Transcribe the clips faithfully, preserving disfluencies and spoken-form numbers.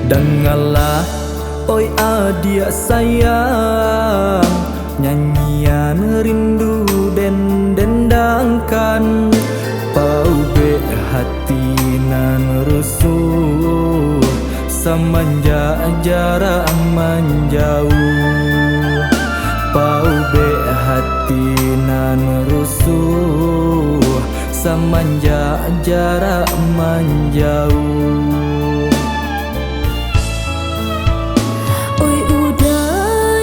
Dangalah, oi adiak sayang, nyanyian rindu den dendangkan. Paubek hati nan rusuh, samanjak jarak manjauh. Paubek hati nan rusuh, samanjak jarak manjauh. Oi uda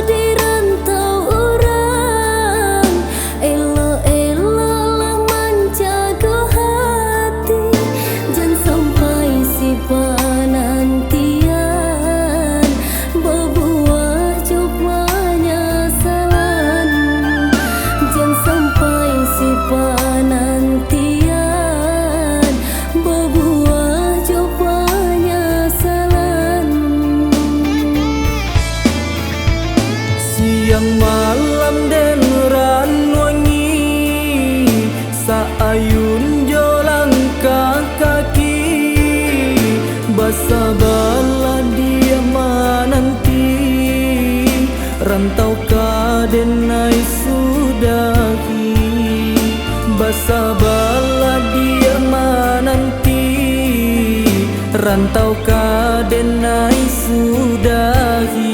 di rantau urang, elok-eloklah manjago hati, jan sampai si panantian babuah jo panyasalan. Jan sampai si panantian babuah jo panyasalan. Siang malam den ranuangi, saayun jo langkah kaki, basabalah dia mananti, rantau ka den ai sudahi. Basabalah dia mananti, rantau ka den ai sudahi.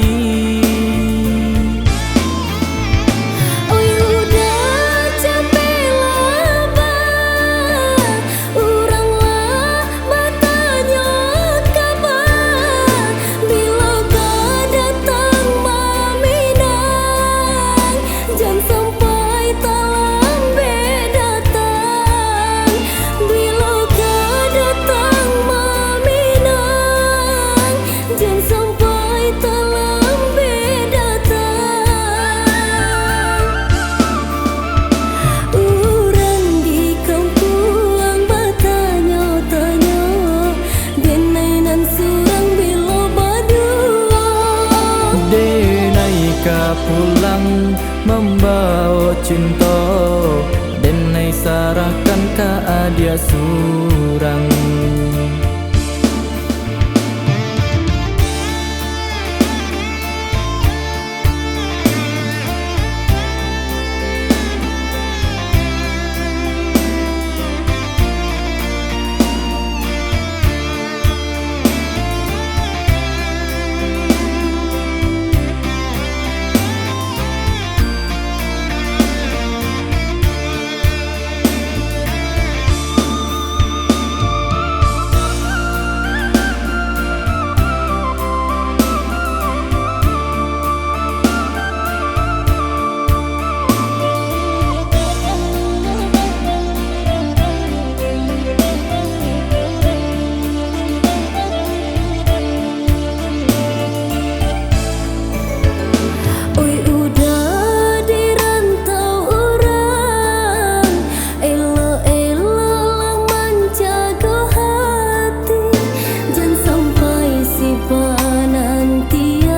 Oi uda capek labah, urang lah batanyo kaba, bilo ka datang maminang, jan sampai talambek datang, bilo ka datang maminang, jan sampai talambek datang. Urang di kampuang batanyo-tanyo, den ai nan surang bilo baduo. Den ai ka pulang mambaok cinto, den ai sarahkan ka adiak surang. Oi uda di rantau urang, elok-eloklah manjago hati, jan sampai si panantian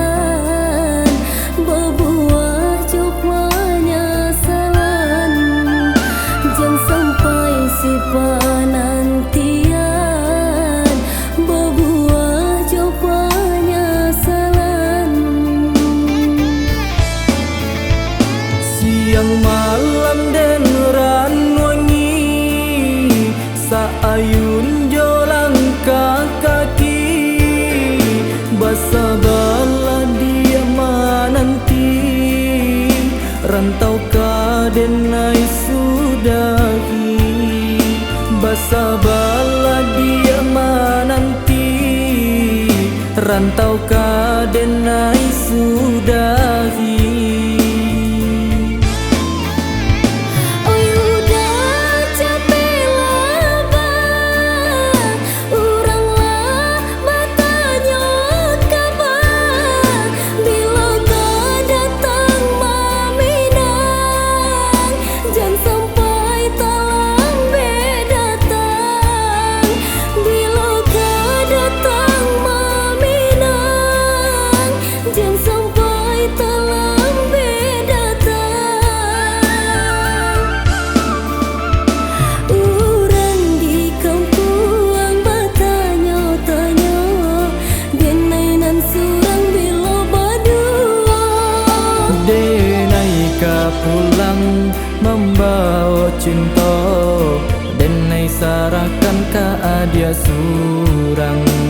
babuah jo panyasalan, jan sampai si panantian babuah jo panyasalan. Siang malam den ranuangi, saayun jo langkah kaki, basabalah dia mananti, rantau ka den ai sudahi. Basabalah dia mananti, rantau ka den ai sudahi. Oi uda capek labah, urang lah batanyo kaba, bilo ka datang maminang, jan sampai talambek datang, bilo ka datang maminang, jan sampai talambek cinto, denai sarahkan ka adiak surang.